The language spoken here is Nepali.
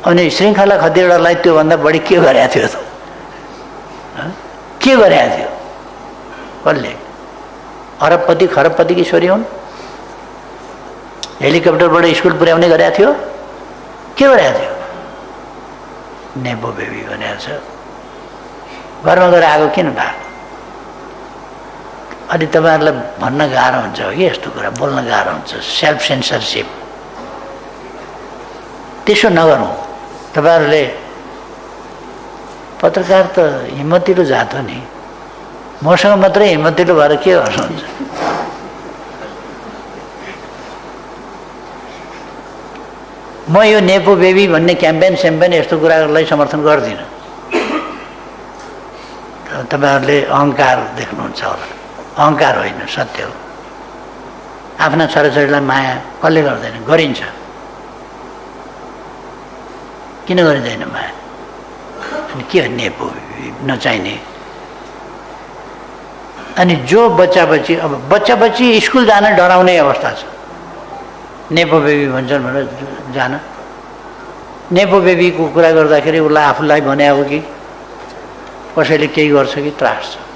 अनि श्रृङ्खला खतिवडालाई त्योभन्दा बढी के गरेको थियो त? के गरेको थियो? कसले? अरबपति खरबपतिकी छोरी हुन्, हेलिकप्टरबाट स्कुल पुर्याउने गरेको थियो? के गरेको थियो? नेपो बेबी भनेको छ। घरमा गएर आएको किन भएको? अनि तपाईँहरूलाई भन्न गाह्रो हुन्छ हो कि यस्तो कुरा, बोल्न गाह्रो हुन्छ। सेल्फ सेन्सरसिप त्यसो नगरौँ। तपाईँहरूले पत्रकार त हिम्मतिलो जात हो नि, मसँग मात्रै हिम्मतिलो भएर के गर्नुहुन्छ? म यो नेपो बेबी भन्ने क्याम्पेन यस्तो कुराहरूलाई समर्थन गर्दिनँ। तपाईँहरूले अहङ्कार देख्नुहुन्छ होला, अहङ्कार होइन, सत्य हो। आफ्ना छोराछोरीलाई माया कसले गर्दैन? गरिन्छ। किन गरिँदैन माया? अनि के हो नेपो नचाहिने? अनि जो बच्चा बच्ची, अब बच्चा बच्ची स्कुल जान डराउने अवस्था छ। नेपो बेबी भन्छन् भनेर जान। नेपो बेबीको कुरा गर्दाखेरि उसलाई आफूलाई भने हो कि कसैले केही गर्छ कि त्रास छ।